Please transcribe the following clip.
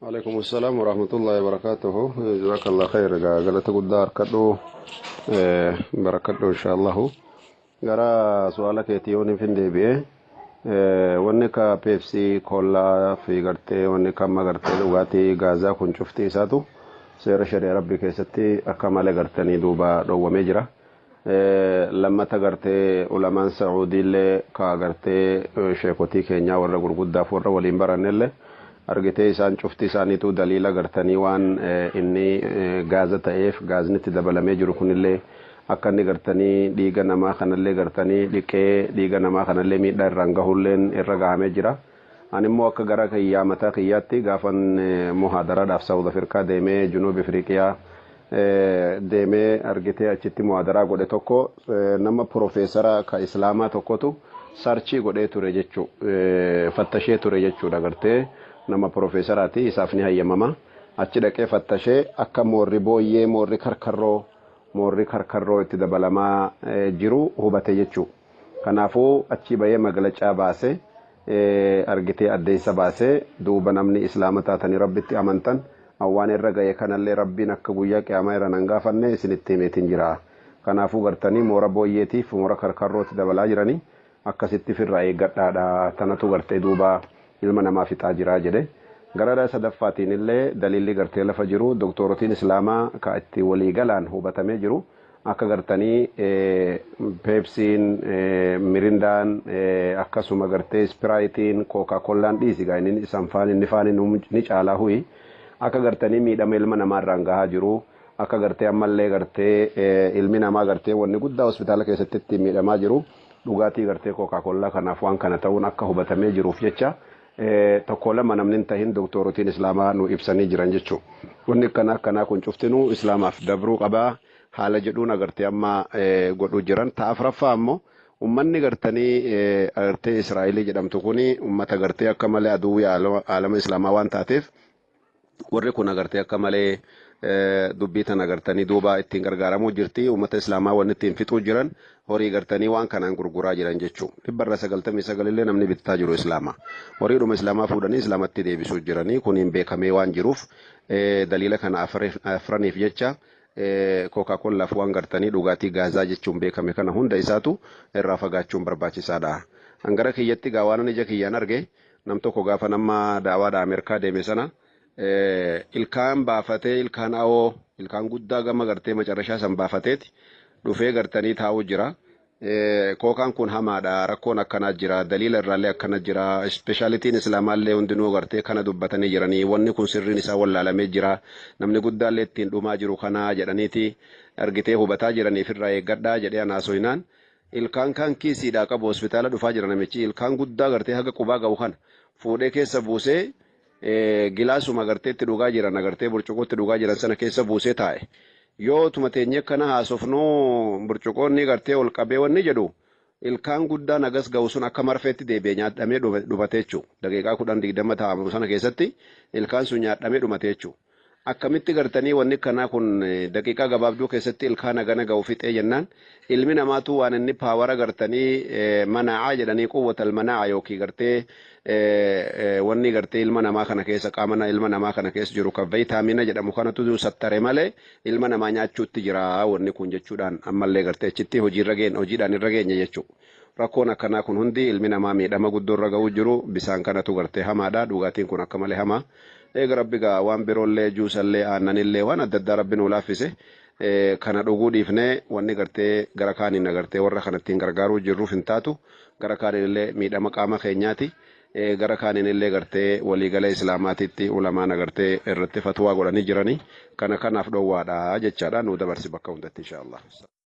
Alaikum assalam wa rahmatullahi wa barakatuhu. Jazakallah khair. Galata guddaa harkadhu, barakadhu inshaallahu. Gara su'aala keetii yoon hin deebi'e, wanni ka Pepsi Cola fi gartee wanni kamma gartee dhugaatii gaazaa kun cufti isaatu seera shari'a rabbii keessatti akka malee gartanii duuba dhoowwamee jira. Lammata gartee ulamaan Sacuudiillee ka gartee sheekotii keenyaa warra gurguddaaf warra waliin barannellee argitee isaan cufti isaaniitu daliila gartanii waan inni gaaza ta'eef gaazni itti dabalamee jiru kunillee akka inni gartanii dhiiga namaa kanallee gartanii dhiqee dhiiga namaa kanallee miidhaa irraan gahulleen irra gahamee jira. Ani immoo akka gara kiyyaa mataa kiyyaatti gaafan muhaadaraadhaaf Saawud Afrikaa deemee, Junuub Afriqiyaa deemee argitee achitti muhaadaraa godhe tokko, nama profeesara ka islaamaa tokkotu search godhee ture jechuu, fattashee ture jechuudha. Gartee nama profeesaraati, isaaf ni hayyamama. Achi dhaqee fattashee akka moorri booyyee, moorri karkarroo itti dabalamaa jiru hubate jechuu. Kanaafuu achi bahee magalacaa baase, argitee addeessa baasee, duuba namni islaama taatanii rabbitti amantan, awwaan irra ga'e kanallee rabbiin akka guyyaa qiyaamaa irra nan gaafanne isinitti himeetiin jira. Kanaafuu gartanii moora booyyeetiif moora karkarrootti dabalaa jiranii akkasitti firraa eeggadhaadha. Tanatu gartee duuba ilma namaa fixaa jira jedhe. Gara sadaffaatiin illee daliilli gartee lafa jiru, doktorotiin islaamaa ka itti waliigalaan hubatamee jiru, akka gartanii Pepsiin, Mirindaan, akkasuma gartee Spriteiin, Coca-Colaan dhiisi gaa, inni isaan faan inni faan ni caalaa huyi, akka gartanii miidhama ilma namaa irraan gahaa jiru, akka gartee ammallee gartee ilmi namaa gartee wanni guddaa hospitaala keessatti ittiin miidhamaa jiru dhugaatii gartee Coca-Cola kanaaf waan kana ta'uun akka hubatamee jiruuf jecha tokko lama namni hin tahin doktorotiin islaamaa nu ibsanii jiran jechuudha. Wanni akkana akkanaa kun cuftinuu islaamaaf dabruu qabaa haala jedhuun agartee amma godhuu jiran. Ta'a afuraffaa ammoo ummanni gartanii agartee Israa'elii jedhamtu kuni ummata gartee akka malee aduwwii aalama islaamaa waan taateef, warri kun agartee akka malee dubbii tana agartanii duuba ittiin gargaaramuu jirti. Ummata islaamaa wanni ittiin fixuu jiran horii gartanii waan kanaan gurguraa jiran jechuu. 99% illee namni bittaa jiru islaama. Horiidhuma islaamaa fuudhanii islaamatti deebisuu jiranii kuniin beekamee waan jiruuf, daliila kana afraniif jecha Coca-Colaaf waan gartanii dhugaatii gaazaa jechuun beekame kana hunda isaatu irraa fagaachuun barbaachisaadha. Hangara kiyyatti gaa waan ija kiyyaan arge, nam tokko gaafa nama daawaadha Ameerikaa deeme sana ilkaan baafatee, ilkaan awoo, ilkaan guddaa gama gartee macarrashaa san baafateeti dhufee gartanii taa'uu jira. Kookaan kun hamaadha, rakkoon akkanaa jira, daliila irraallee akkana jira, ispeeshaalitiin islaamaallee hundinuu gartee kana dubbatanii jiranii, wanni kun sirriin isaa wallaalamee jira, namni guddaallee ittiin dhumaa jiru kanaa jedhaniiti argitee hubataa jiraniif irraa eeggadhaa jedhee anaasoinaan, ilkaan kan kiisiidhaa qabu hospitaala dhufaa jira namichi, ilkaan guddaa gartee haga qubaa ga'u kana fuudhee keessa buusee, gilaasuma gartee itti dhugaa jiran, agartee burcuqootti dhugaa jiran sana keessa buusee taa'e. Yoo tuma teenyee akkana haasofnuu burcuqoonni gartee ol qabee wanni jedhu, ilkaan guddaan agas ga'u sun akka marfeetti deebi'ee nyaadhamee dhumate jechuudha. Daqiiqaa 10 20 taa'amu sana keessatti ilkaan sun nyaadhamee dhumate jechuudha. Akkamitti gartanii wanni kanaa kun daqiiqaa gabaabduu keessatti ilkaan hagana ga'u fixee jennaan, ilmi namaatu waan inni power gartanii manaa'aa jedhanii, quwwatal manaa'a yookiin gartee wanni gartee ilma namaa kana keessa, qaama ilma namaa kana keessa jiru kan vitamin jedhamu kanatu sattare malee ilma namaa nyaachuutti jira wanni kun jechuudhaan ammallee gartee achitti hojiirra geenye, hojiidhaan irra geenye jechuudha. Rakkoon akkanaa kun hundi ilmi namaa miidhama guddoo irra ga'uu jiru bisaan kanatu gartee hamaadha, dhugaatiin kun akka malee hamaa. Eega rabbi gaa waan biroollee, juusallee, aannanillee, waan adda addaa rabbi nuu laaffise, kana dhuguu dhiifnee wanni gartee gara kaaniin agartee warra kanattiin gargaaruu jirruuf hin taatu, gara kaaniin illee miidhama qaama keenyaati. Gara kaaniin illee gartee waliigala islaamaatitti ulamaan agartee irratti fatwaa godhanii jiranii kana kanaaf dhoowwaadha jechaadha. Nuu dabarsi bakka hundatti inshaallah.